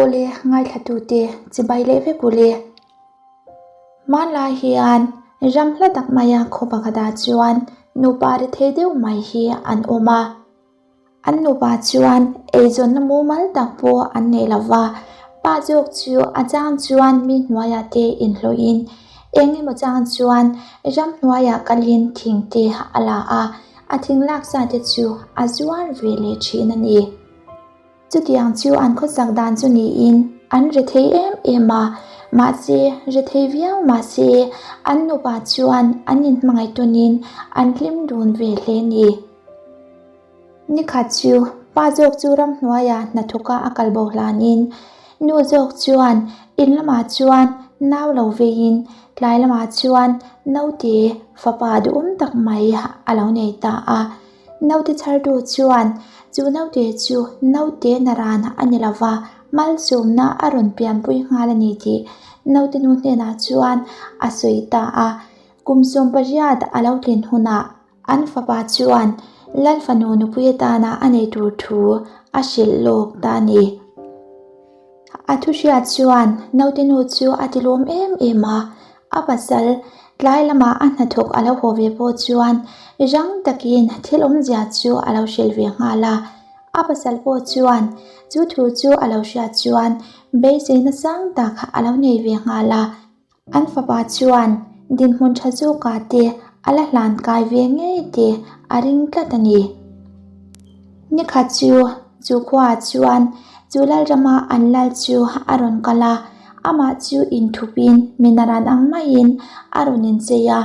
Awle ngaithlatute chibai leh vek u le. Hmanlai hian ram hla tak maia khaw pakhatah chuan nupa ri thei deuh mai hi an awm a. An nupa chuan eizawnna mumal tak pawh an nei lo va, pa zawk chu a chang chuan mi hnuaiah te inhlawhin eng emaw chang chuan ram hnuaiah kalin thing te a la a, a thing laksa te chu a zuar ve leh thin a ni. Chutiang chu an khawsak dan chu niin an ri thei em em a, mahse ri thei viau mahse an nupa chuan an inhmangaih tawnin an hlim dun ve hle ni. Nikhat chu pa zawk chu ramhnuaiah hnathawka a kal bo hlanin nu zawk chuan in lamah chuan nau lo veiin tlai lamah chuan naute fapa duhawm tak mai a lo nei ta a. Naute chhartu chuan chu naute chu naute naran a ni lova, malsawmna a rawn pianpui nghal a ni tih naute nu hnenah chuan a sawi ta a. Kum 18 a lo tlin hunah an fapa chuan Lal fanu nupui atana a nei tur thu a hrilh lawk ta a ni. A thu hriat chuan naute nu chu a ti lawm em em a, a pasal tlai lama a hnathawk a lo haw ve pawh chuan rang takin thil awmzia chu a lo hrilh ve nghal a. A pasal pawh chuan chu thu chu a lo hriat chuan beiseina sang tak a lo nei ve nghal a. An fapa chuan dinhmun tha zawkah te a la hlan kai ve ngei tih a ring tlat a ni. Nikhat chu chu khuaah chuan chu Lalrama an lal chu a rawn kal a, amah chu inthupin minaran ang maiin a rawn inchei a,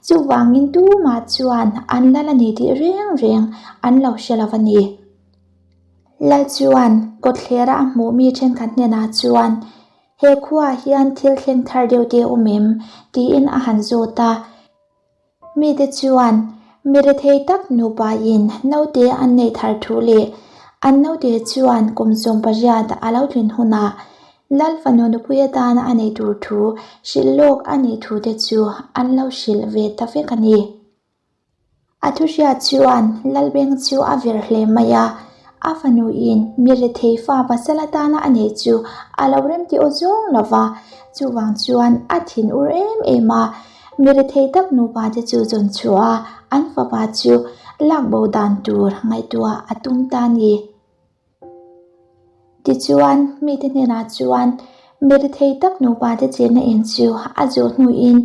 chuvangin tumah chuan an lal a ni tih reng reng an lo hre lo a ni. Lal chuan kawtthlera a hmuh mi thenkhat hnenah chuan, He khuaah hian thil thleng thar deuh te awm em? tiin a han zawt a. Mite chuan mi rethei tak nupain naute an neih thar thu leh an naute chuan kum 18 a lo tlin hunah Lal fanu nupui atana a neih tur thu hrilh lawk a nih thu te chu an lo hrilh ve ta vek a ni. A thuhriat chuan Lalbeng chu a vir hle mai a, a fanuin mi rethei fa pasal atana a neih chu a lo remti aw zawng lo va, chuvang chuan a thin ur em em a, mi rethei tak nupa te chu zawn chhuah a, an fapa chu lak bo dan tur ngaihtuah a tum ta a ni. Tichuan, mite hnenah chuan mi rethei tak nupa te chenna in chu a zawh hnuin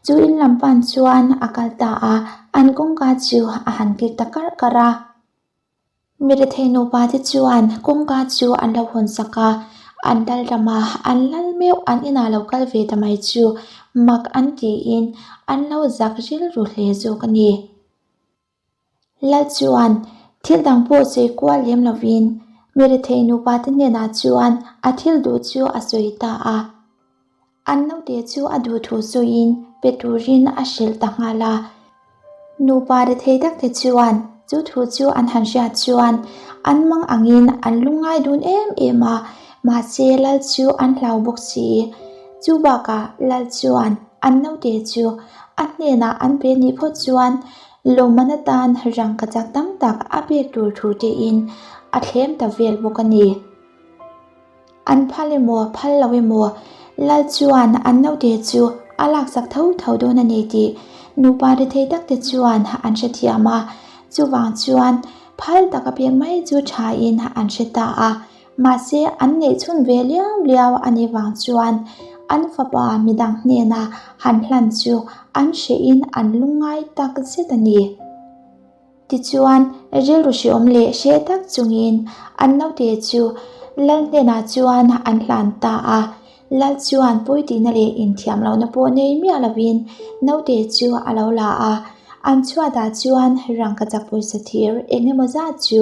chu in lam pan chuan a kal ta a, an kawngka chu a han kik ta karh karh a. Mi rethei nupa te chuan kawngka chu an lo hawn sak a, an lal rama an lal meuh an inah lo kal ve ta mai chu mak an tiin an lo zak rilru hle zawk a ni. Lal chuan thil dang pawh sawi kual lem lovin mi rethei nupa te hnenah chuan a thil duh chu a sawi ta a. An naute chu a duh thu sawiin pe turin a hrilh ta nghal a. Nupa rethei tak te chuan chu thu chu an han hriat chuan an mang angin an lungngai dun em em a, mahse Lal chu an hlau bawk si. Chu bakah Lal chuan an naute chu a hnenah an pe nih phawt chuan lawmman atan rangkachak tam tak a pek tur thu tein a thlem ta vel bawk a ni. An phal emaw phal lo emaw Lal chuan an naute chu a laksak tho tho dawn a ni tih nupa rethei tak te chuan an hrethiam a, chuvang chuan phal tak a pek mai chu thain an hre ta a. Mahse, an neih chhun ve liau liau a nih vang chuan an fapa midang hnena han hlan chu an hrehin an lungngai tak zet a ni. Tichuan, rilru hreawm leh hre tak chungin an naute chu Lal hnenah chuan an hlan ta a. Lal chuan pawitihna leh inthiam lohna pawh nei miah lovin naute chu a lo la a, an chhuatah chuan rangkachak pawisa thir eng emaw zat chu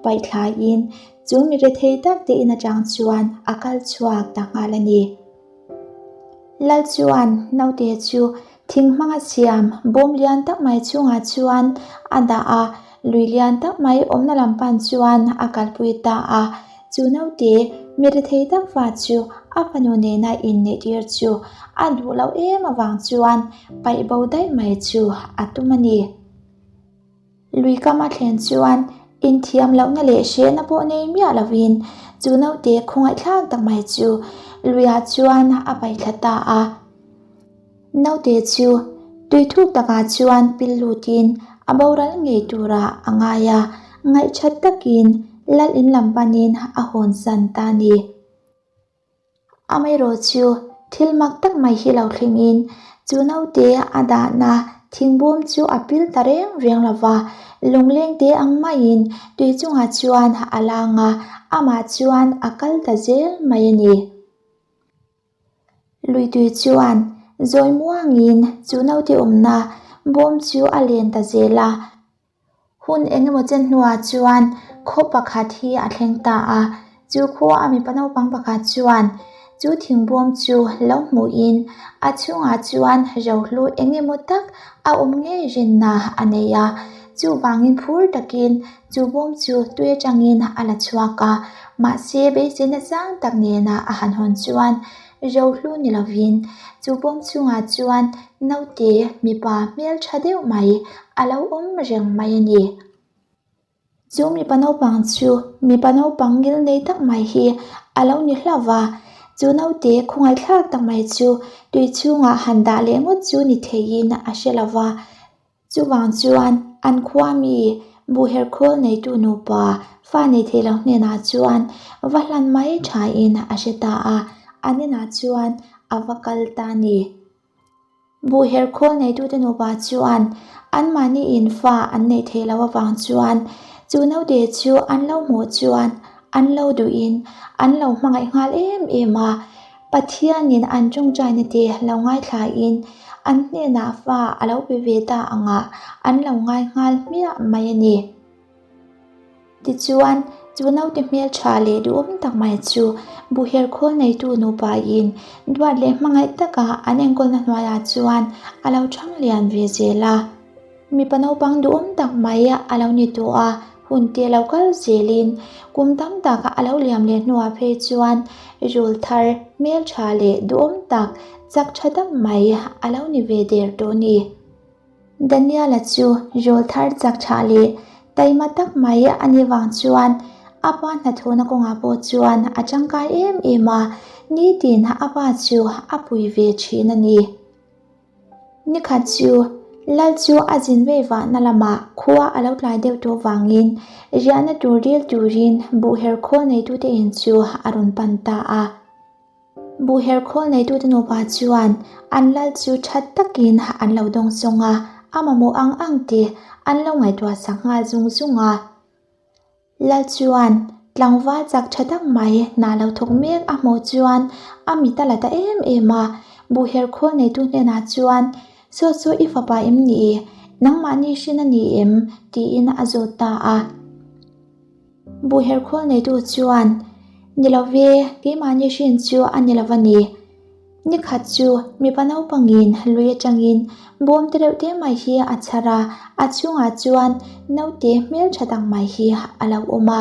paih thlaiin Chu mi rethei tak te in atang chuan a kal chhuak ta nghal a ni. Lal chuan naute chu thing hmanga siam bawm lian tak mai chungah chuan a dah a, lui lian tak mai awmna lam pan chuan a kalpui ta a. Chu naute mi rethei tak fa chu a fanu nena inneih tir chu a duh loh em avang chuan paih bo daih mai chu a tum a ni. Lui kam a thlen chuan Inthiam lohna leh hrehna pawh nei miah lovin chu naute khawngaihthlak tak mai chu luiah chuan a paihthla ta a. Naute chu tui thuk takah chuan pil lutin a boral ngei turah a ngai a, ngaihthat takin lal in lam panin a hawnsan ta a ni. Amaherawh chu thil mak tak mai hi lo thlengin chu naute a dahna thingbawm chu a pil ta reng reng lo va, lungleng te ang maiin tui chungah chuan a lang a, amah chuan a kal ta zel mai a ni. Lui tui chuan zawi muangin chu naute awmna bawm chu a len ta zel a. Hun eng emaw chen hnuah chuan khaw pakhat hi a thleng ta a, chu khua a mipa naupang pakhat chuan chu thingbawm chu lo hmuhin a chhungah chuan rohlu eng emaw tak a awm ngei rinna a nei a, chuvangin phur takin chu bawm chu tui atangin a la chhuak a, mahse beiseina sang tak nena a han hawn chuan Rohlu ni lovin chu bawm chhungah chuan naute mipa hmeltha deuh mai a lo awm reng mai a ni. Chu mipa naupang chu mipa naupang ngil nei tak mai hi a lo ni hlauh va, chu naute khawngaihthlak tak mai chu tui chhungah han dah leh ngawt chu ni theiin a hre lo va. Chuvang chuan an khua mi buhher khawl neitu nupa fa nei thei lo hnenah chuan va hlan mai thain a hre ta a, an inah chuan a va kal ta a ni. Buhher khawl neitute nupa chuan anmahni in fa an neih theih loh avang chuan chu naute chu an lo hmuh chuan an lo duhin an lo hmangaih nghal em em a. Pathianin an tawngtaina te lo ngaithlain an hnenah fa a lo pe ve ta angah an lo ngai nghal hmiah mai a ni. Tichuan, chu naute hmeltha leh duhawm tak mai chu buher khawl neitu nupain duat leh hmangaih taka an enkawlna hnuaiah chuan a lo thang lian ve zel a. Mipa naupang duhawm tak mai a lo ni tawh a, hun te lo kal zelin kum tam tak a lo liam leh hnuah phei chuan rul thar hmeltha leh duhawm tak chak tha tak mai a lo ni ve der tawh a ni. Daniela chu rul thar chak tha leh taima tak mai a nih vang chuan a pa hnathawhna kawngah pawh chuan a tangkai em em a, nitin a pa chu a pui ve thin a ni. Nikhat chu Lal chu a zin vei vahna lamah khua a lo tlai deuh tawh vangin riahna tur ril turin buhher khawl neitute in chu a rawn pan ta a. Buhher khawl neitute nupa chuan an Lal chu tha takin an lo dawng sawng a, a mamawh ang ang te an lo ngaihtuah sak nghal zung zung a. Lal chuan tlangval chak tha tak mai hna lo thawk mek a hmuh chuan a mit a la ta em em a, buhher khawl neitu hnenah chuan, Saw saw i fapa em ni? Nangmahni hrin a ni em? tiin a zawt ta a. Buhher khawl neitu chuan, Ni lo ve, keimahni hrin chu a ni lo va ni. Nikhat chu mipa naupangin lui atangin bawm te reuh te mai hi a chhar a, a chhungah chuan naute hmeltha tak mai hi a lo awm a.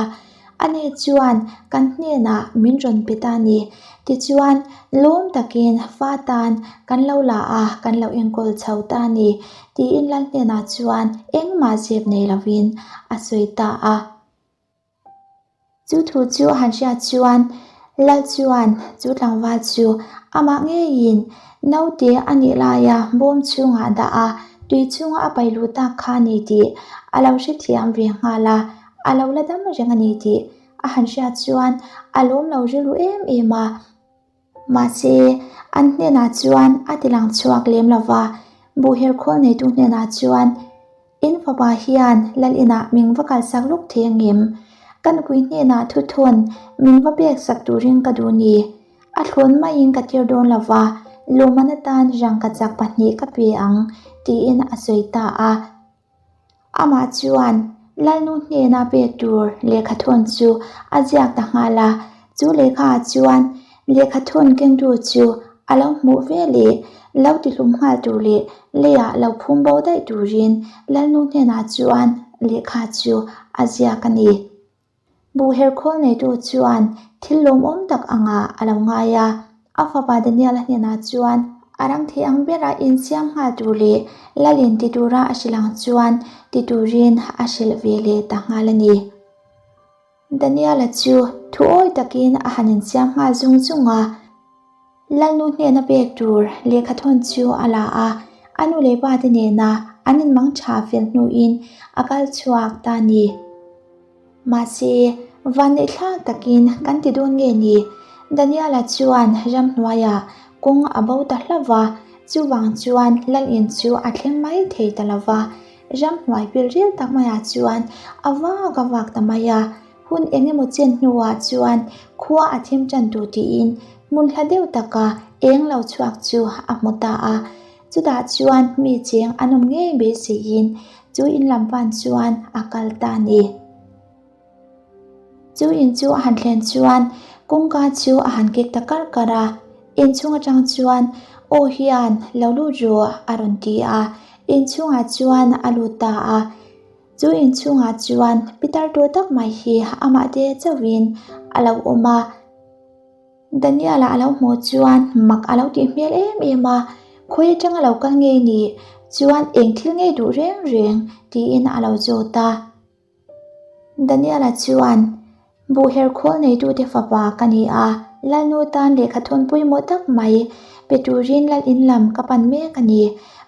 Ani chuan kan hnenah min rawn pe ta a ni. Tichuan lawm takin fa tan kan lo la a, kan lo enkawl chho ta a ni tiin lal hnenah chuan engmah zep nei lovin a sawi ta a. Chu thu chu a han hriat chuan Lal chuan chu tlangval chu amah ngeiin naute a nih laia bawm chhungah dah a, tui chhunga a pai luh tak kha a ni tih a lo hrethiam ve nghal a, a lo la dam reng a ni tih a han hriat chuan a lawm lo rilru em em a. Mahse, an hnenah chuan a ti lang chhuak lem lo va, buhher khawl neitu hnenah chuan, In fapa hian lal inah min va kalsak luk thei angem? Ka nupui hnenah thuthawn min va pek sak turin ka duh ni. A thlawn maiin ka tir dawn lo va, lawmman atan rangkachak pahnih ka pe ang, tiin a sawi ta a. Amah chuan Lalnu hnena pek tur lehkhathawn chu a ziak ta nghal a, chu lehkhaah chuan lehkhathawn kengtu chu a lo hmuh ve leh lo tihlum nghal tur leh leiah lo phum bo daih turin Lalnu hnenah chuan lehkha chu a ziak a ni. Buhher khawl neitu chuan thil lawmawm tak angah a lo ngai a, a fapa Daniel-a hnenah chuan. A rang thei ang bera insiam nghal tur leh lalin ti tura a hrilh ang chuan ti turin a hrilh ve leh ta nghal a ni. Daniela chu thu awi takin a han insiam nghal zung zung a. Lalnu hnena pek tur lehkhathawn chu a la a, a nu leh pa te nena an inmang tha fel hnuin a kal chhuak ta a ni. Mahse, vanneihthlak takin kan ti dawn nge ni? Daniela chuan ramhnuaiah kawng a bo ta hlauh va, chuvang chuan Lalin chu a thleng mai thei ta lo va. Ramhnuai pilril tak maiah chuan a vak a vak ta mai a, hun eng emaw chen hnuah chuan khua a thim tan tur tiin hmun hla deuh taka eng lo chhuak chu a hmu ta a. Chutah chuan mi cheng an awm ngei beiseiin chu in lam pan chuan a kal ta a ni. Chu in chu a han thlen chuan kawngka chu a han kek ta karh karh a, inchhung atang chuan aw hian lo lut rawh a rawn ti a, inchhungah chuan a lut ta a. Chu inchhungah chuan pitar tur tak mai hi amah te chauhin a lo awm a. Daniel-a a lo hmuh chuan mak a lo tih hmel em em a, khawi atanga lo kal ngei ni chuan eng thil ngei duh reng reng tiin a lo zawt a. Daniela chuan, Buhher khawl neitute fapa ka ni a, Lalnu tan lehkha thawn pawimawh tak mai pe turin Lal in lam ka pan mek a ni.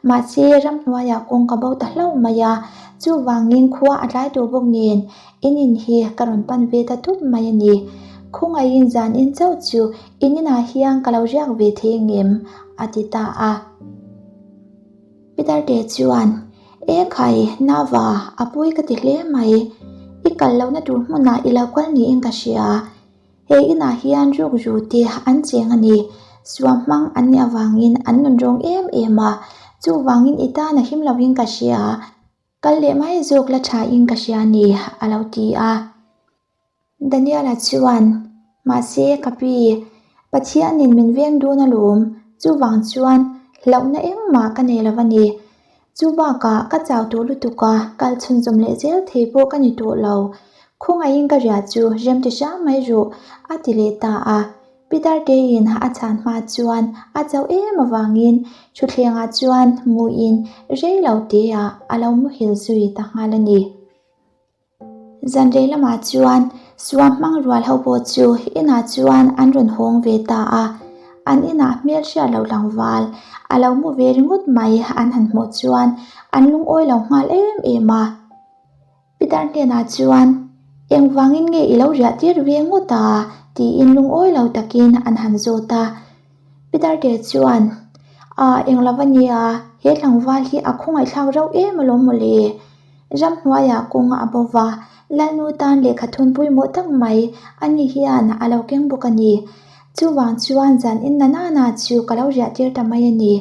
Mahse, ramhnuaiah kawng ka bo ta hlauh mai a, chuvangin khua a tlai tawh bawk nen in in hi ka rawn pan ve ta tup mai a ni. Khawngaihin zan in chauh chu in inah hian ka lo riak ve thei ngem? a ti ta a. Peter te chuan, E khai, Nava, a pawi ka ti hle mai. I kal lohna tur hmunah i lo kal niin ka hria. He inah hian rukru te an cheng a ni. Suam hmang an nih avangin an nun rawng em em a, chuvangin i tan a him lovin ka hria. Kal leh mai zawk la thain ka hria a ni, a lo ti a. Daniela chuan, Mahse, ka pi, Pathianin min veng dawn alawm, chuvang chuan hlauhna engmah ka nei lo a ni. Chu bakah ka chau tawh lutuk a, kal chhunzawm leh zel thei pawh ka ni tawh lo. Khawngaihin ka riah chu rem ti hram mai rawh, a ti leh ta a. Peter Teiin a chhan hma chuan a chauh em avangin thutthlengah chuan muin rei lo teah a lo muhil zui ta nghal a ni. Zanrei lamah chuan suam hmang rual ho pawh chu inah chuan an rawn hawng ve ta a, an inah hmel hriat loh tlangval a lo mu ve ringawt mai an han hmuh chuan an lungawi lo nghal em em a. Peter hnenah chuan, Engvangin nge i lo riah tir ve ngawt a? tiin lungawi lo takin an han zawt a. Peter te chuan, A, eng lo va nia, he tlangval hi a khawngaihthlak reuh em alawm mawle. Ramhnuaiah kawng a bo va, Lalnu tan lehkha thun pawimawh tak mai a ni hian a lo keng bawk a ni. Chuvang chuan zan in na nana chu ka lo riah tir ta mai a ni,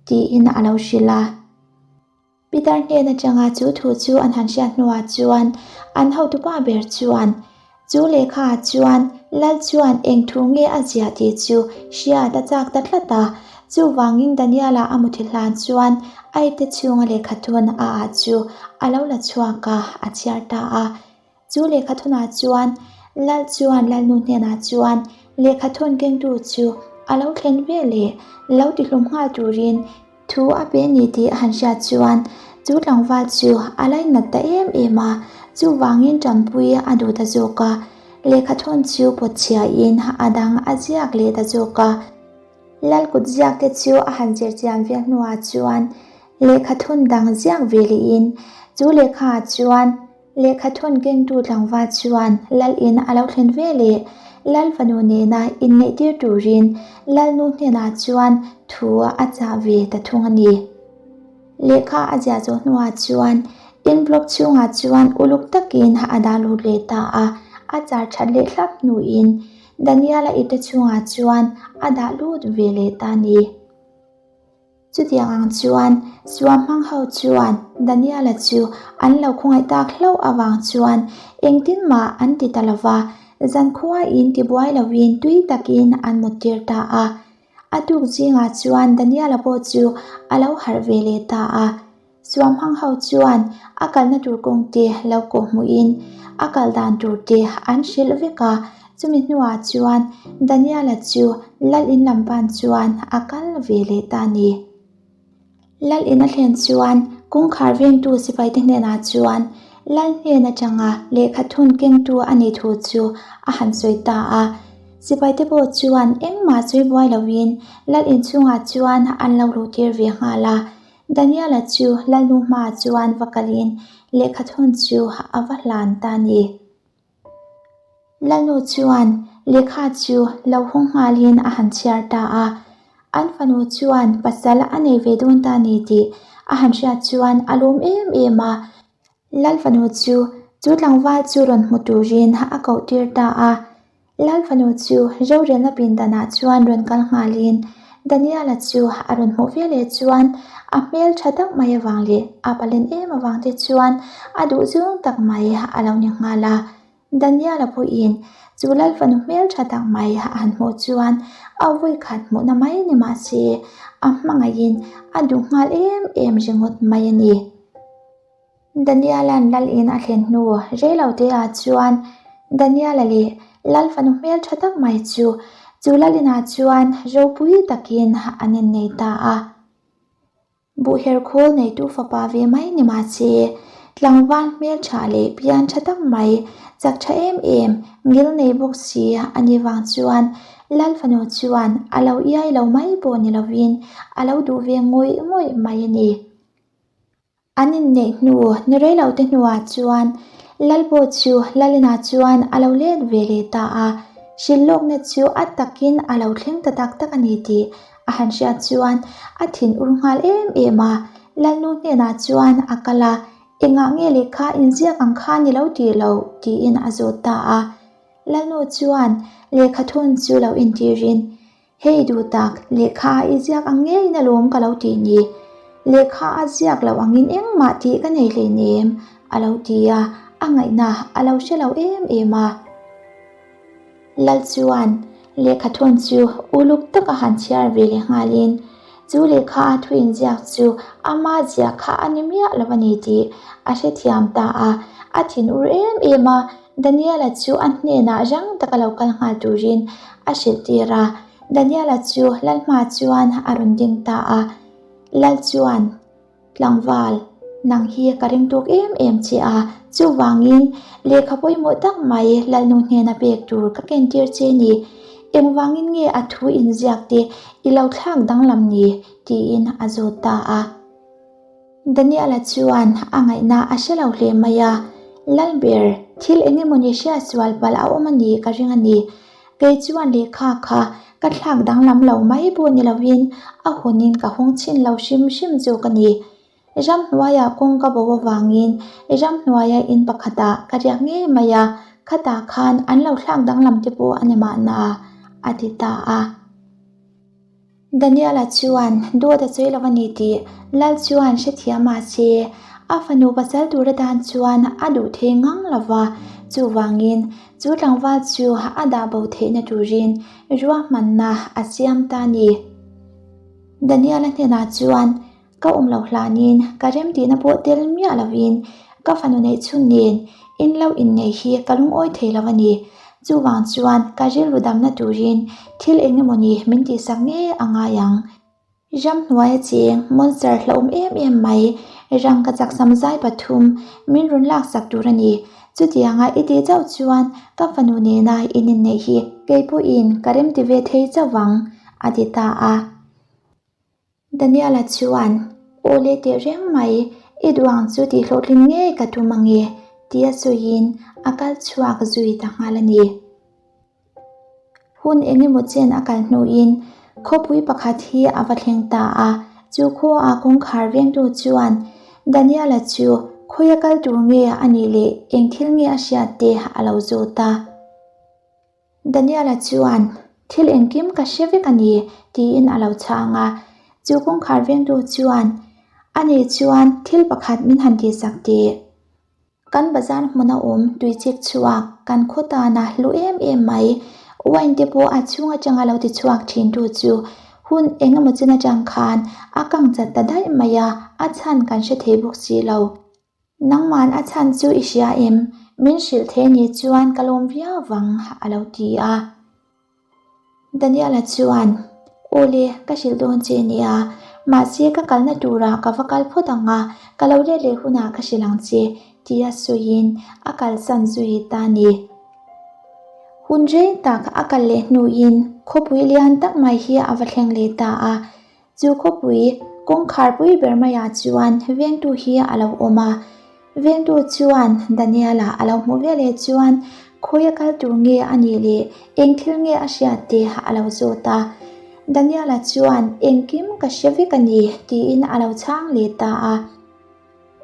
tiin a lo hrilh a. Peter hnen atanga chu thu chu an han hriat hnuah chuan an hotupa ber chuan, Chu lehkha ah chuan Lal chuan eng thu nge a ziah tih chu hriat a chak ta tlat a. Chuvangin Daniela a muthi hlan chuan a ipte chhunga lehkha thun a ah chu a lo la chhuak a, a chhiar ta a. Chu lehkha thunah chuan Lal chuan Lalnu hnenah chuan lehkha thun kengtu chu a lo thlen ve leh lo tihlum nghal turin Thu a pe ni tih a han hriat chuan chu tlangval chu a lainat ta em em a, chuvangin tanpui a duh ta zawk a. Lehkha thawn chu pawt chhiain a dang a ziak leh ta zawk a. Lal kut ziak te chu a han zir chian vel hnuah chuan lehkha thawn dang ziak ve lehin chu lehkhaah chuan Lehkha thawn kengtu tlangval chuan Lal in a lo thlen ve leh Lal fanu nena inneihtir turin Lalnu hnenah chuan thu a chah ve ta thung a ni. Lehkha a ziah zawh hnuah chuan envelope chhungah chuan uluk takin a dah lut leh ta a, a char that leh thlap hnuin Daniel-a ipte chhungah chuan a dah lut ve leh ta a ni. Chutiang ang chuan suam hmang ho chuan Daniela chu an lo khawngaih tak hlauh avang chuan engtin mah an ti ta lo va, zankhuain tibuai lovin tui takin an muttir ta a. A tuk zingah chuan Daniela pawh chu a lo harh ve leh ta a. Suam hmang ho chuan a kalna tur kawng te lo kawh hmuhin a kal dan tur te an hrilh vek a. Chumi hnuah chuan Daniel-a chu lal in lam pan chuan a kal ve leh ta a ni. Lal in a thlen chuan kawngkhar vengtu sipaite hnenah chuan lal hnen atanga lehkha thun kengtu a nih thu chu a han sawi ta a. Sipaite pawh chuan engmah sawi buai loin lal inchhungah chuan an lo luh tir ve nghal a. Daniel-a chu lalnu hmaah chuan va kalin lehkha thun chu a va hlan ta a ni. Lalnu chuan lehkha chu lo hawng nghalin a han chhiar ta a, an fanu chuan pasal a nei ve dawn ta ni tih a han hriat chuan a lawm em em a. Lal fanu chu chu tlangval chu rawn hmu turin a koh tir ta a. Lal fanu chu rorelna pindanah chuan rawn kal nghalin Daniel-a chu a rawn hmuh veleh chuan a hmel tha tak mai avang leh a palen em avang te chuan a duh zung tak mai a lo ni nghal a. Daniel-a pawhin chu Lal fanu hmel tha tak mai a han hmuh chuan a vawikhat hmuhna mai ni mah se a hmangaihin a duh nghal em em ringawt mai a ni. Daniel-a'n Lal in a thlen hnu reiloteah chuan Daniel-a leh Lal fanu hmel tha tak mai chu chu Lal inah chuan ropui takin an innei ta a. Buhher khawl neitu fapa ve mai ni mah se, tlangval hmel tha leh pian tha tak mai, chak tha em em, ngil nei bawk si a nih vang chuan Lal fanu chuan a lo iai lo mai pawh ni lovin a lo duh ve ngawih ngawih mai a ni. An inneih hnu ni rei lo te hnuah chuan Lalbo chu Lalina chuan a lo let ve leh ta a, hrilhlawkna chu a takin a lo thleng ta tak tak a ni tih a han hriat chuan a thin ur nghal em em a. Lalnu hnenah chuan a kal a, Engah nge lehkha inziak ang kha ni lo tih loh? tiin a zawt ta a. Lalnu chuan lehkha thun chu lo intirin, Hei duh tak, lehkha i ziak ang ngeiin alawm ka lo tih ni. Lehkha a ziak loh angin engmah tih ka nei hleinem, a lo ti a, a ngaihna a lo hre lo em em a. Lal chuan lehkha thawn chu uluk taka han chhiar ve leh nghalin, chu lehkha a thu inziak chu ama ziah kha a ni miah lo a ni tih a hrethiam ta a, a thinur em em a. Daniela chu a hnenah rang taka lo kal nghal turin a hrilh tir a, Daniela chu lal hma chuan a rawn ding ta a. Lal chuan, Tlangval, nang hi ka ring tuk em em che a, chuvangin lehkha pawimawh tak mai Lalnu hnena pek tur ka ken tir che ni. Engvangin nge a thu inziak te i lo thlak danglam ni? tiin a zawt ta a. Daniela chuan a ngaihna a hre lo hle mai a, Lalber, thil eng emawni hriat sual palh a awm a ni ka ring a ni. Kei chuan lehkha kha ka thlak danglam lo mai pawh ni lovin a hunin ka hawng chhin lo hrim hrim zawk a ni. Ramhnuaiah kawng ka bo avangin ramhnuaia in pakhatah ka riak ngei mai a, khatah khan an lo thlak danglam te pawh a ni mahna, a ti ta a. Daniela chuan dawt a sawi lo a ni tih Lal chuan hrethiam mah se, a fanu pasal tur atan chuan a duh thei ngang lo va, chuvangin chu tlangval chu a dah bo theihna turin ruahmanna a siam ta a ni. Daniela hnenah chuan Ka awm lo hlanin ka remtihna pawh tel miah lovin ka fanu neih chhun nen in lo inneih hi ka lungawi thei lo a ni. Chuvang chuan ka rilru damna turin thil eng emawni min tihsak ngei a ngai ang. Ramhnuaia cheng monster hlauhawm em em mai rangka chaksam zai pathum min rawn laksak tur a ni. Chutianga i tih chauh chuan ka fanu nena in inneih hi kei pawhin ka remti ve thei chauh vang, a ti ta a. Daniela chuan, Aw le teh reng mai, i duang chu tih hlawhtlin ngei ka tum ang e, tia sawiin a kal chhuak zui ta nghal a ni. Hun eng emaw chen a kal hnuin khawpui pakhat hi a va thleng ta a, chu khuaah kawngkhar vengtu chuan Daniela chu khawia kal tur nge a nih leh eng thil nge a hriat te a lo zawt a. Daniela chuan, Thil engkim ka hre vek a ni, tiin a lo chhang a. Chu kawngkhar vengtu chuan, A nih chuan thil pakhat min han tihsak teh. Kan bazar hmuna awm tuichik chhuak kan khaw tana hlu em em mai, wine te pawh a chhung atanga lo ti chhuak thintu chu hun eng emaw chin atang khan a kang chat ta daih mai a, a chhan kan hre thei bawk si lo. Nangman a chhan chu i hria em? Min hrilh thei ni chuan ka lawm viau vang a lo ti a. Daniela chuan, Awle, ka hrilh dawn che nia, mahse ka kalna turah ka va kal phawt ang a, ka lo let leh hunah ka hrilh ang che, tia sawiin a kalsan zui ta a ni. Hun rei tak a kal leh hnuin khawpui lian tak mai hi a va thleng leh ta a, Chu khawpui kawngkhar pui ber maiah chuan vengtu hi a lo awm a. Vengtu chuan Daniela a lo hmuh veleh chuan khawi a kal tur nge a nih leh eng thil nge a hriat te a lo zawt a. Daniela chuan engkim ka hre vek a ni tiin a lo chhang leh ta a.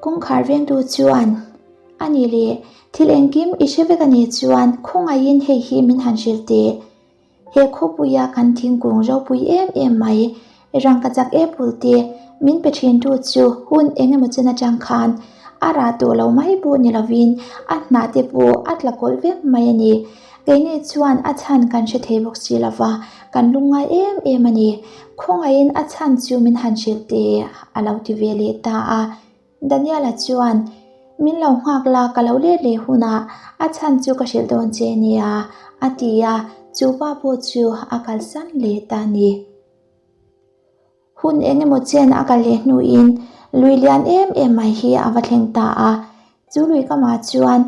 Kawngkhar vengtu chuan a nih leh thil engkim i hre vek a nih chuan khawngaihin hei hi min han hrilh teh. He khawpuia kan thingkung ropui em em mai, rangkachak apple te min pe thintu chu hun eng emaw chen atang khan a rah tawh lo mai pawh ni lovin a hnah te pawh a tla kawlh vek mai a ni. Keini chuan a chhan kan hre thei bawk si lova, kan lungngai em em a ni. Khawngaihin a chhan chu min han hrilh teh a lo ti ve leh ta a. Daniela chuan, Min lo nghak la, ka lo let leh hunah a chhan chu ka hrilh dawn che nia, a ti a, chu pa pawh chu a kalsan leh ta a ni. Hun eng emaw chen a kal leh hnuin lui lian em em mai hi a va thleng ta a, chu lui kamah chuan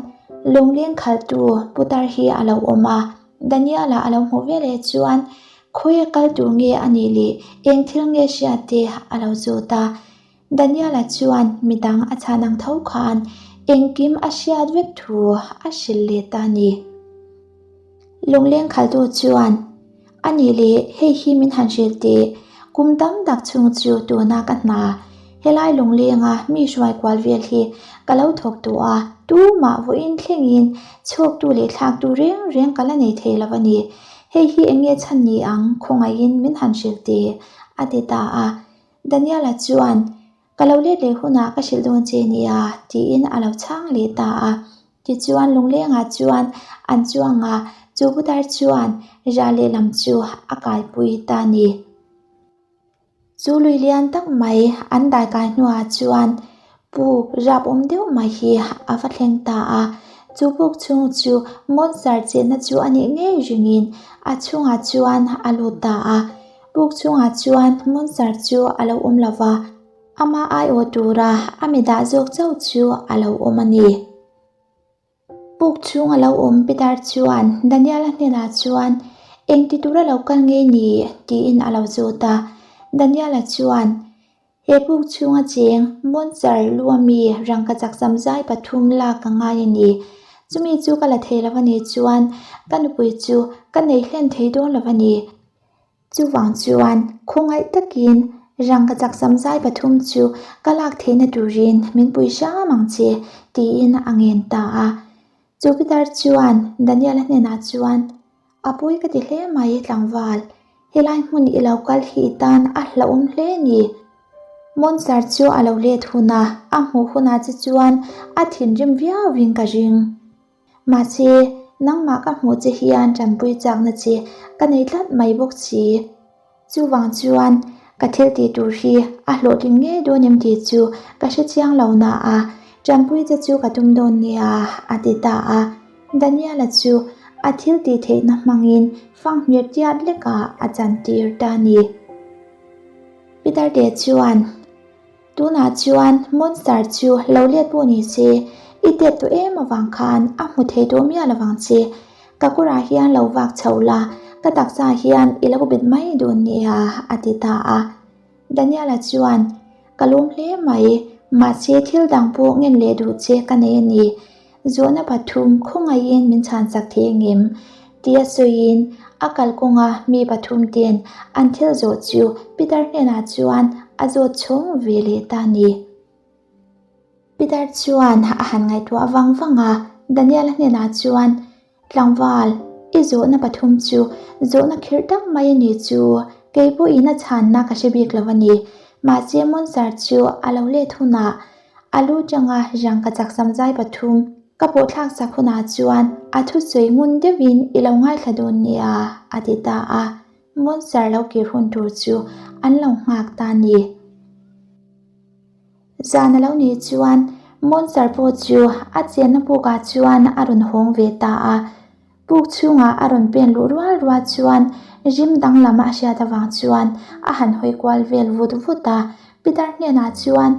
lawngleng khalhtu putar hi a lo awm a, Daniela a lo hmuh veleh chuan khawi a kal tur nge a nih leh eng thil nge hriat te a lo zawt a. Daniela chuan midang a chhan ang tho khan engkim a hriat vek thu a hrilh leh ta a ni. Lungleng khaltu chuan, A nih leh hei hi min han hrilh teh, kum tam tak chhung chu tuna ka hna, helai lunglenga mi hruai kual vel hi ka lo thawk tawh a, tumah vawiin thlengin chhawktu leh thlaktu reng reng ka la nei thei lo a ni. Hei hi eng nge chhan ni ang khawngaihin min han hrilh teh, a ti ta a. Daniela chuan, Ka lo let leh hunah ka hrilh dawn che nia, tiin a lo chhang leh ta a. Tichuan lunglengah chuan an chuang a, chu putar chuan ral lehlam chu a kaipui ta a ni. Chu lui lian tak mai an daikai hnuah chuan Puk rap awm deuh mai hi a va thleng ta a, chu puk chhung chu monster chenna chu a nih ngei ringin a chhungah chuan a lut ta a, puk chhungah chuan monster chu a lo awm lo va, ama aiawh tura a mi dah zawk chauh chu a lo awm a ni. Puk chhung a lo awm Peter chuan Daniel-a hnenah chuan, Eng ti tura lo kal nge ni? tiin a lo zawt a, Daniel-a chuan, He puk chhunga cheng Monster Luami rangkachak samzai pathum lak ka ngai a ni. Chumi chu ka la thei lo a nih chuan ka nupui chu ka nei hlen thei dawn lo a ni. Chuvang chuan khawngaih takin rangkachak samzai pathum chu ka lak theihna turin min pui hram ang che tiin a ngen ta a. Chu Peter chuan Daniel-a hnenah chuan, A pawi ka ti hle mai tlangval, helai hmun i lo kal hi i tan a hlauhawm hle ni. Monster chu a lo let hun a, a hmuh hunah che chuan a thinrim viauin ka ring. Mahse, nangmah ka hmuh che hian tanpui chakna che ka nei tlat mai bawk si. Chuvang chuan ka thil tih tur hi a hlawhtling ngei dawn em tih chu ka hre chiang lo na a, tanpui che chu ka tum dawn nia a ti ta a. Daniela chu a thil tih theihna hmangin fanghmir tiat lekah a chantir ta a ni. Peter te chuan. Tunah chuan monster chu lo let pawh ni se, i tet tawh em avang khan a hmu thei tawh miah lovang che. Ka kawrah hian lo vak chho la, ka taksa hian i lo bet mai dawn nia, a ti ta a. Daniela chuan, Ka lawm hle mai, mahse thil dang pawh ngen leh duh che ka nei a ni. Zawhna pathum khawngaihin min chhansak thei engem? Tia sawiin a kalkawnga mi pathum ten an thil zawh chu Peter hnenah chuan a zawt chhawng ve leh ta a ni. Peter chuan a han ngaihtuah vang vang a, Daniel-a hnenah chuan, Tlangval, i zawhna pathum chu zawhna khirh tak mai a ni chu, kei pawhin a chhanna ka hre bik lo a ni. Mahse Monster chu a lo let hunah A lu tanga rangka chak samzai pathum ka pawh thlak sak hunah chuan a thusawi ngun deuhin i lo ngaithla dawn nia, a ti ta a. Monster lo kir hun tur chu an lo nghak ta a ni. Zan a lo nih chuan Monster pawh chu a chenna pukah chuan a rawn hawng ve ta a. Puk chhungah a rawn pen luh rual rual chuan rim danglam a hriat avang chuan a han hawi kual vel vut vut a. Pitar hnenah chuan,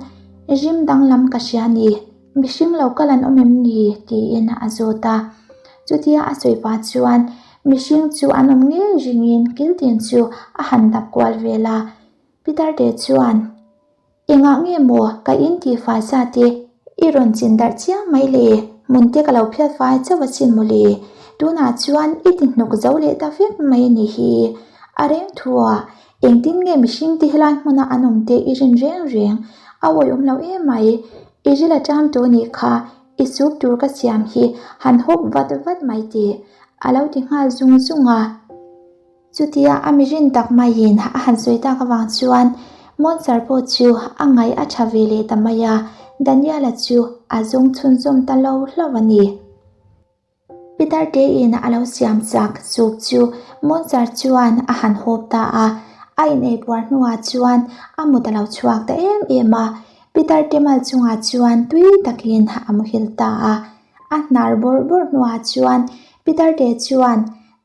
Rim danglam ka hria ni, mihring lo kal an awm em ni? tiin a zawt a. Chutia a sawi pah chuan mihring chu an awm ngei ringin kiltin chu a han dap kual vel a. Pitarte chuan, Engah nge maw ka in tih fai sa te i rawn chin darh chiang mai le, hmun te ka lo phiat fai chauh asin maw le, tunah chuan i ti hnawk zo leh ta vek mai a nih hi. A reng thuah engtin nge mihring te helai hmuna an awm te i rin reng reng a awihawm lo em mai, i ril a ṭam tawh nih kha i soup tur ka siam hi han hawp vat vat mai teh a lo ti nghal zung zung a. Chutia a mirin tak maiin a han sawi tak avang chuan Monster pawh chu a ngaih a tha ve leh ta mai a, Daniel-a chu a zawng chhunzawm ta lo hlauh a ni. Peter tein a lo siam chak soup chu Monster chuan a han hawp ta a, a inei puar hnuah chuan a mut a lo chhuak ta em em a, Peter te mal chungah chuan tui takin a muhil ta a. A hnar bawrh bawrh hnuah chuan Peter te chuan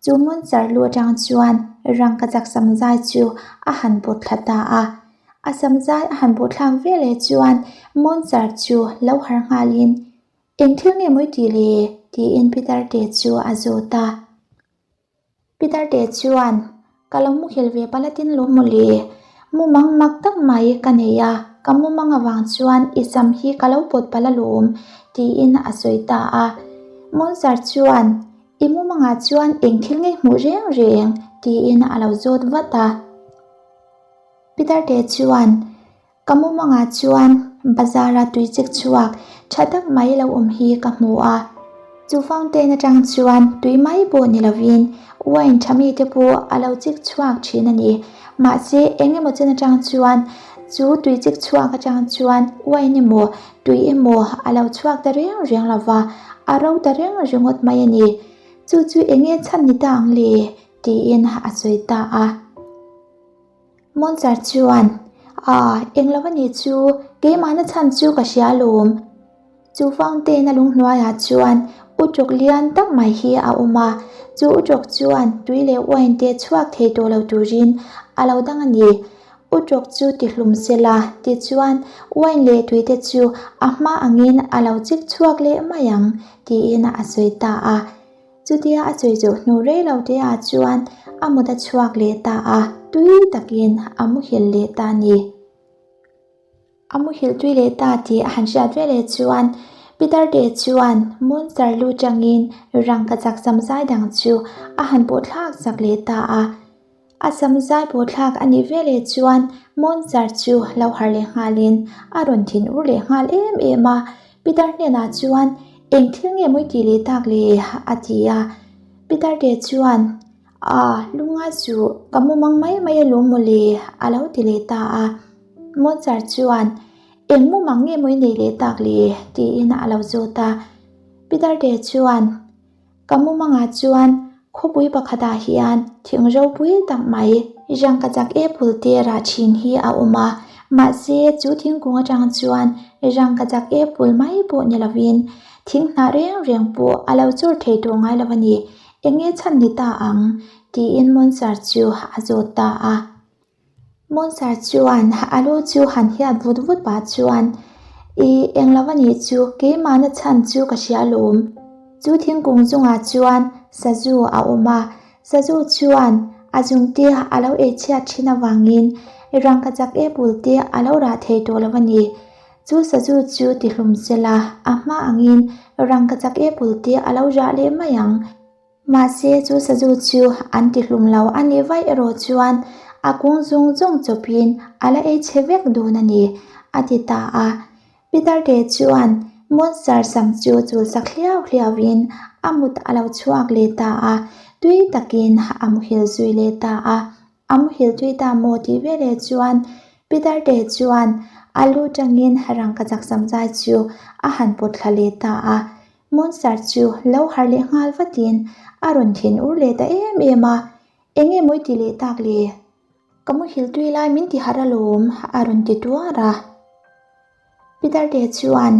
Chu hmun charlu atang chuan rangkachak samzai chu a han pawt thla ta a. A samzai a han pawh thlak ve leh chuan Monchar chu lo har nghalin, Eng thil nge mawi tih le? tiin Pitarte chu a zawt a. Pitarte chuan, Ka lo muhil ve palatin lo maw le? Mumang mak tak mai ka nei a, ka mumang avang chuan i sam hi ka lo pawt palh alawm, tiin a sawi ta a. Monchar chuan, I mumangah chuan eng thil ngei hmuh reng reng? tiin a lo zawt vat a. Pitarte chuan, Ka mumangah chuan bazara tui chek chhuak tha tak mai lo awm hi ka hmu a. Chu fountain atang chuan tui mai pawh ni lovin wine tha mite pawh a lo chek chhuak thin a ni. Mahse, eng emaw chen atang chuan chu tui chek chhuak atang chuan wine emaw tui emaw a lo chhuak ta reng reng lo va, a ro ta reng ringawt mai a ni. Chu chu eng nge chhan ni ta ang le? tiin a sawi ta a. Monster chuan, Aa, eng lo a nih chu, keimahna chhan chu ka hria alawm. Chu fountain a lunghnuaiah chuan utrawk lian tak mai hi a awm a, chu utrawk chuan tui leh wine te chhuak thei tawh lo turin a lo dang a ni. Utrawk chu ti hlum sela tichuan wine leh tui te chu a hma angin a lo chik chhuak leh mai ang tiin a sawi ta a. Chutia a sawi zawh hnu rei lo te ah chuan a mut a chhuak leh ta a, tui takin a muhil leh ta a ni. A muhilh tui leh ta tih a han hriat ve leh chuan Peter te chuan monster lu tangin rangkachak samzai dang chu a han pawh thlak chak leh ta a. A samzai pawh thlak a nih ve leh chuan monster chu lo harh leh nghalin a rawn thin ur leh nghal em em a. Peter hnenah chuan eng thil nge mawi tih leh tak le a ti a. Peter te chuan A, lunga chu ka mu mang mai mai alawm mawle a lo ti leh ta a. Monster chuan, Eng mu mang nge maw i neih leh tak le? tiin a lo zawt a. Peter te chuan, Ka mu mangah chuan khawpui pakhatah hian thing ropui tak mai rangkachak apple te rah thin hi a awm a, mahse chu thingkung atang chuan rangkachak apple mai pawh ni lovin thing hnah reng reng pawh a lo chawr thei tawh ngai lo a ni. Eng nge chhan ni ta ang? tiin Monster chu a zawt ta a. Monster chuan a lu chu han hiat vut vut pah chuan, I eng lo a nih chu, keimahna chhan chu ka hria alawm. Chu thingkung chungah chuan sazu a awm a, sazu chuan a zungte a lo ei chhiat thin avangin rangkachak apple te a lo rah thei tawh lo a ni. Chu sazu chu tihlum sela a hma angin rangkachak apple te a lo rah leh mai ang. Mahse chu sazu chu an tihlum lo a nih vaih erawh chuan a kung zung zung chawpin a la ei chhe vek dawn a ni, a ti ta a. Peter te chuan monster sam chu chul sak hliau hliauin a mut a lo chhuak leh ta a, tui takin a muhil zui leh ta a. A muhil tui ta maw tih veleh chuan Peter te chuan a lu tangin rangkachak samzai chu a han pawt thla leh ta a. Monster chu lo harh leh nghal vatin a rawn thin ur leh ta em em a, Eng nge mawi ti leh tak le? Ka muhil tui lai min ti harh alawm a rawn ti tuar a. Peter te chuan.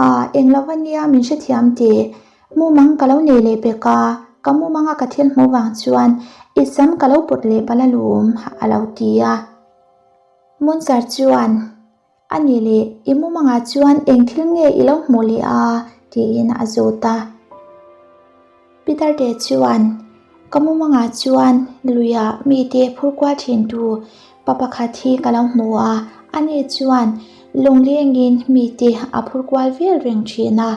A, eng lo va nia min hrethiam teh. Mumang ka lo nei leh pek a, ka mumanga ka thil hmuh vang chuan i sam ka lo pawt leh palh alawm, a lo ti a. Monster chuan, A nih leh, i mumangah chuan eng thil nge i lo hmuh leh a? tiin a zawt a. Peter te chuan, Ka mumangah chuan luia mite phur kual thintu pa pakhat hi ka lo hmu a, ani chuan lunglengin mite a phur kual vel reng thin a,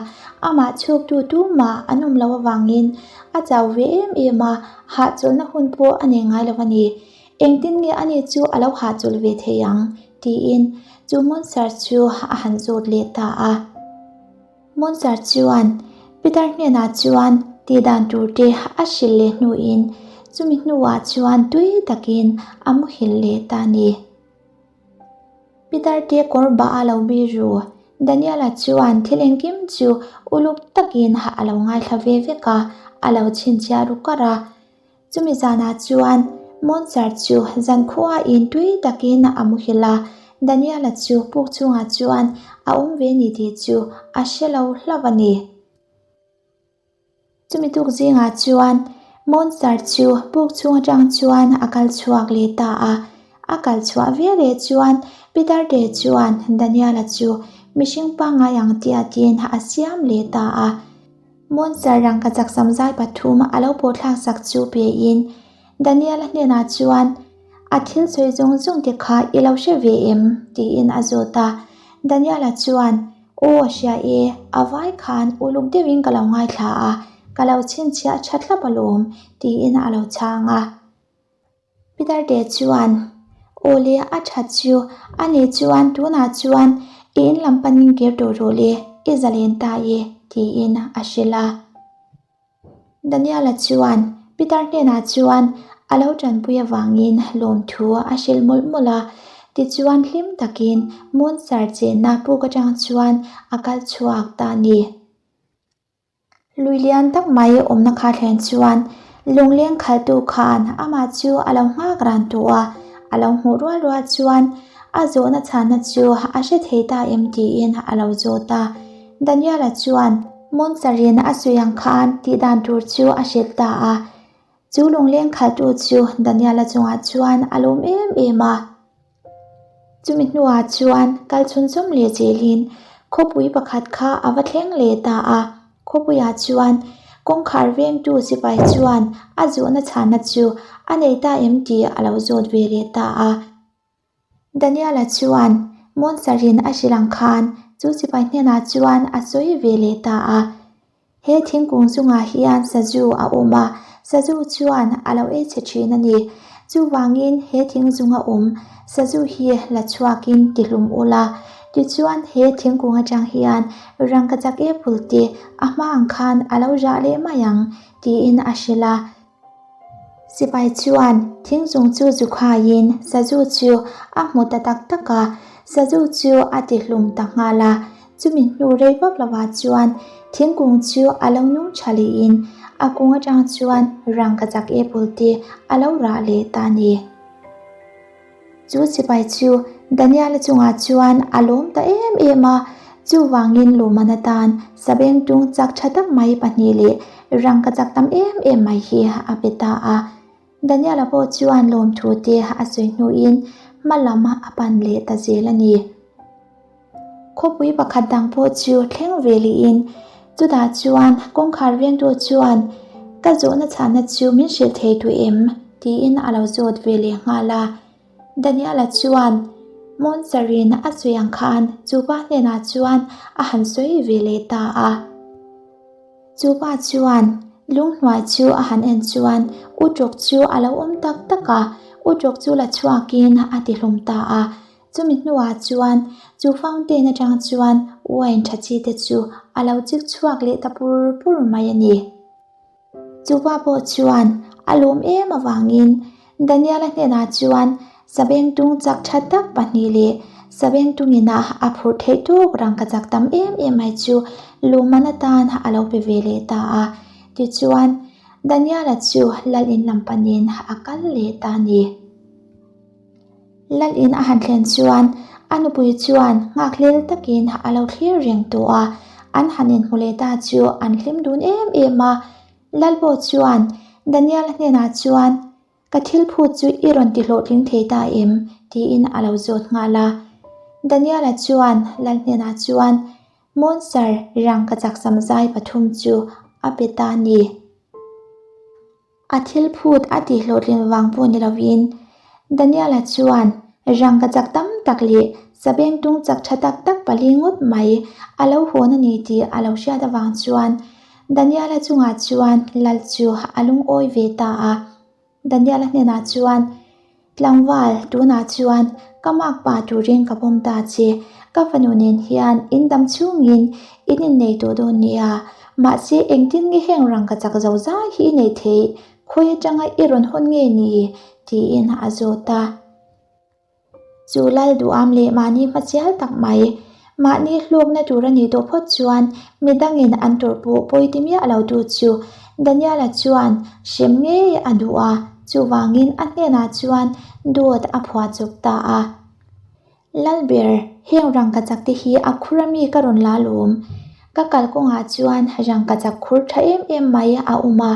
amah chhuktu tumah an awm loh avangin a chau ve em em a, hahchawlhna hun pawh a nei ngai lo a ni. Engtin nge ani chu a lo hahchawlh ve thei ang? tiin chu monster chu a han zawt leh ta a. Monster chuan Peter hnenah chuan tih dan tur te a hrilh leh hnuin chumi hnuah chuan tui takin a muhil leh ta a ni. Peter te kawr bah a lo bi ru. Daniela chuan thil engkim chu uluk takin a lo ngaithla ve vek a, a lo chhinchhiah ru kar a. Chumi zanah chuan Monster chu zankhua in tui takin a muhil a, Daniela chu puk chungah chuan a awm ve ni tih chu a hre lo hlauh a ni. Chumi tuk zingah chuan Monster chu puk chhung atang chuan a kal chhuak leh ta a, a kal chhuah ve leh chuan Peter te chuan Daniela chu mihring pangngai ang tiatin a siam leh ta a. Monster rangkachak samzai pathum a lo pawhthlak sak chu pein Daniel-a hnenah chuan, A thil sawi zawng zawng te kha i lo hre ve em? tiin a zawt a. Daniel-a chuan, Aw a hria e, a vai khan uluk deuhin ka lo ngaithla a, ka lo chhinchhiah tha thlap alawm, tiin a lo chhang a. Peter te chuan, Aw le, a that chu, a nih chuan tunah chuan i in lam panin kir tawh rawh le, i zalen ta e, tiin a hrilh a. Daniela chuan Peter hnenah chuan a lo tanpui avangin lawmthu a hrilh mawlh mawlh a, tichuan hlim takin Monster chenna puk atang chuan a kal chhuak ta a ni. Lui lian tak mai awmna kha thlen chuan lungleng khaltu khan amah chu a lo nghak ran tawh a, a lo hmuh rual rual chuan a zawhna chhanna chu a hre thei ta em tiin a lo zawt a. Daniela chuan Monster-in a sawi ang khan tih dan tur chu a hrilh ta a. Chu lungleng khaltu chu Daniela chungah chuan a lawm em em a. Chumi hnuah chuan kal chhunzawm leh zelin khawpui pakhat kha a va thleng leh ta a, khawpuiah chuan kawngkhar vengtu sipai chuan a zawhna chhanna chu a nei ta em tih a lo zawt ve leh ta a. Daniela chuan Monsarin a hrilh ang khan chu sipai hnenah chuan a sawi ve leh ta a. He thingkung chungah hian sazu a awm a, sazu chuan a lo ei chhe thin a ni. Chuvangin he thing zunga awm sazu hi la chhuakin tihlum ula, tichuan he thingkung atang hian rangkachak apple te a hma ang khan a lo rah leh mai ang tiin a hrilh a. Sipai chuan thing chung chu zu khaiin sazu chu a hmu ta tak tak a, sazu chu a ti hlum ta nghal a. Chumi hnu rei vak lovah chuan thingkung chu a lo nung tha lehin a kung atang chuan rangkachak apple te a lo rah leh ta a ni. Chu sipai chu Daniela chungah chuan a lawm ta em em a, chuvangin lawmman atan sabengtung chak tha tak mai pahnih leh rangkachak tam em em mai hi a pe ta a. Daniela pawh chuan lawmthu te a sawi hnuin hma lam a pan leh ta zel a ni. Khawpui pakhat dang pawh chu thleng ve lihin chutah chuan kawngkhar vengtu chuan ka zawhna chhahna chu min hrilh thei duh em? tiin a lo zawt ve leh nghal a. Daniela chuan Monster-in a sawi ang khan chu pa hnenah chuan a han sawi ve leh ta a. Chu pa chuan lunghnuai chu a han en chuan Uṭawk chu a lo awm tak tak a, Uṭawk chu la chhuakin a ti hlawm ta a. Chumi hnuah chuan chu fountain atang chuan wine tha chi te chu a lo chik chhuak leh ta pur pur mai a ni. Chu pa pawh chuan a lawm em avangin Daniela hnenah chuan sabengtung chak tha tak pahnih leh sabengtung ina a phurh theih tawk rangkachak tam em em mai chu lawmman atan a lo pe ve leh ta a. Tichuan, Daniela chu lal in lam panin a kal leh ta a ni. Lalin a han thlen chuan a nupui chuan nghakhlel takin a lo thlir reng tawh a. An han inhmu leh ta chu an hlim dun em em a. Lal pawh chuan Daniel-a hnenah chuan, Ka thil phut chu i rawn ti hlawhtling thei ta em? tiin a lo zawt nghal a. Daniel-a chuan Lal hnenah chuan, Monster rangkachak samzai pathum chu a pe ta ni. A thil phut a tih hlawhtlin vang pawh ni lovin, Daniel-a chuan rangkachak tam tak leh sabengtung chak tha tak tak pali ngawt mai a lo hawn a ni tih a lo hriat avang chuan Daniel-a chungah chuan lal chu a lungawi ve ta a. Daniel-a hnenah chuan, Tlangval, tunah chuan ka makpa turin ka pawm ta che. Ka fanu nen hian in dam chhungin in innei tawh dawn nia. Mahse, engtin nge heng rangkachak zo zai hi i neih theih? Khawi atanga i rawn hawn nge ni? tiin a zawt a. Chu lal duham leh mahni hmasial tak mai, mahni hlawkna tur a nih tawh phawt chuan midangin an tawrh pawh pawi ti miah lo tu chu Daniel-a chuan hrem ngei a duh a, chuvangin a hnenah chuan dawt a phuah chawp ta a. Lalber, heng rangkachak te hi a khur ami ka rawn la lawm. Ka kalkawngah chuan rangkachak khur tha em em mai a awm a,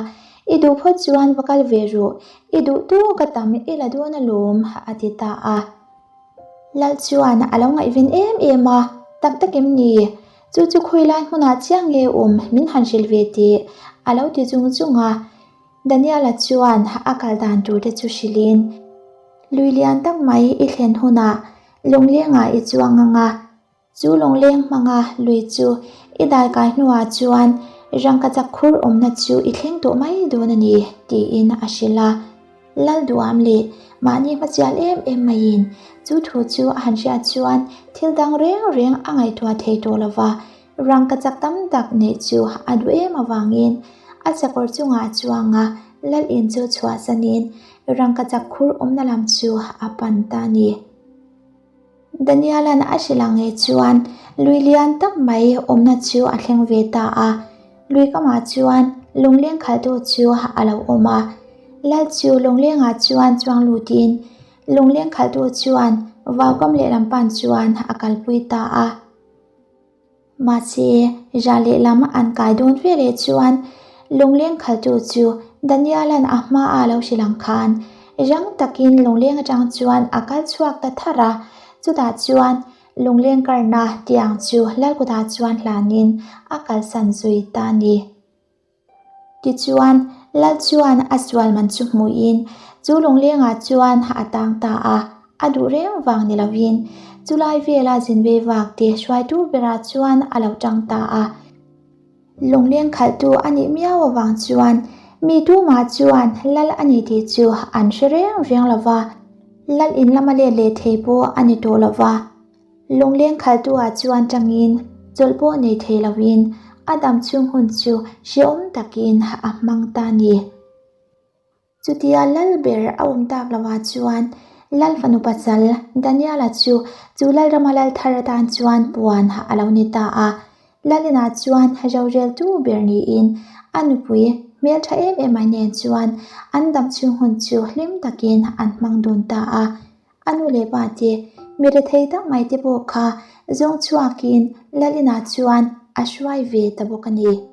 i duh phawt chuan va kal ve rawh, i duh tawk a tam i la dawn alawm, a ti ta a. Lal chuan a lo ngaihven em em a, Tak tak em ni? Chu chu khawi lai hmunah chiang nge awm min han hrilh ve teh, a lo ti chung chung a. Daniela chuan a kal dan tur te chu hrilhin, Lui lian tak mai i thlen hunah lawnglengah i chuang ang a, Chu lawngleng hmanga lui chu i daikai hnuah chuan rangkachak khur awmna chu i thleng tawh mai dawn a ni, tiin a hrilh a. Lal duam leh mahni hmachial em em maiin chu thu chu a han hriat chuan thil dang reng reng a ngaihtuah thei tawh lo va, rangkachak tam tak neih chu a duh em avangin a sakawr chungah a chuang a, lal in chu chhuahsanin rangkachak khur awmna lam chu a pan ta a ni. Daniel-a'n a hrilh ang ngei chuan lui lian tak mai awmna chu a thleng ve ta a. Lui kamah chuan lungleng khalhtu chu a lo awm a. Lal chu lunglengah chuan chuang lutin lungleng khalhtu chuan vaukam lehlam pan chuan a kalpui ta a. Mahse, ra lehlam an kai dawn ve leh chuan lungleng khaltu chu Daniel-a'n a hmaah a lo hrilh ang khan rang takin lungleng atang chuan a kal chhuak ta thar a, chutah chuan lungleng karna tiang chu Lalkutah chuan hlanin a kalsan zui ta a ni. Tichuan, Lal chuan a sual man chu hmuhin chu lunglengah chuan a tang ta a, a duh reng vang ni lovin chulai vela zinve vak te hruaitu berah chuan a lo tang ta a. Lungleng khalhtu a nih miau avang chuan mi tumah chuan Lal a ni tih chu an hre reng reng lo va, Lal in lama let leh thei pawh a ni tawh lo va. Lungleng khaltu-ah chuan tangin chawlh pawh nei thei loin a dam chhung hun chu hrehawm takin a hmang ta a ni. Chutia lal ber a awm tak lovah chuan Lal fanu pasal Daniel-a chu chu Lalrama lal thar atan chuan puan a lo ni ta a. Lalinah chuan roreltu ber niin a nupui hmeltha em em mai nen chuan an dam chhung hun chu hlim takin an hmang dun ta a. A nu leh pa te, mi rethei tak mai te pawh kha zawng chhuakin Lalina chuan a hruai ve ta bawk a ni.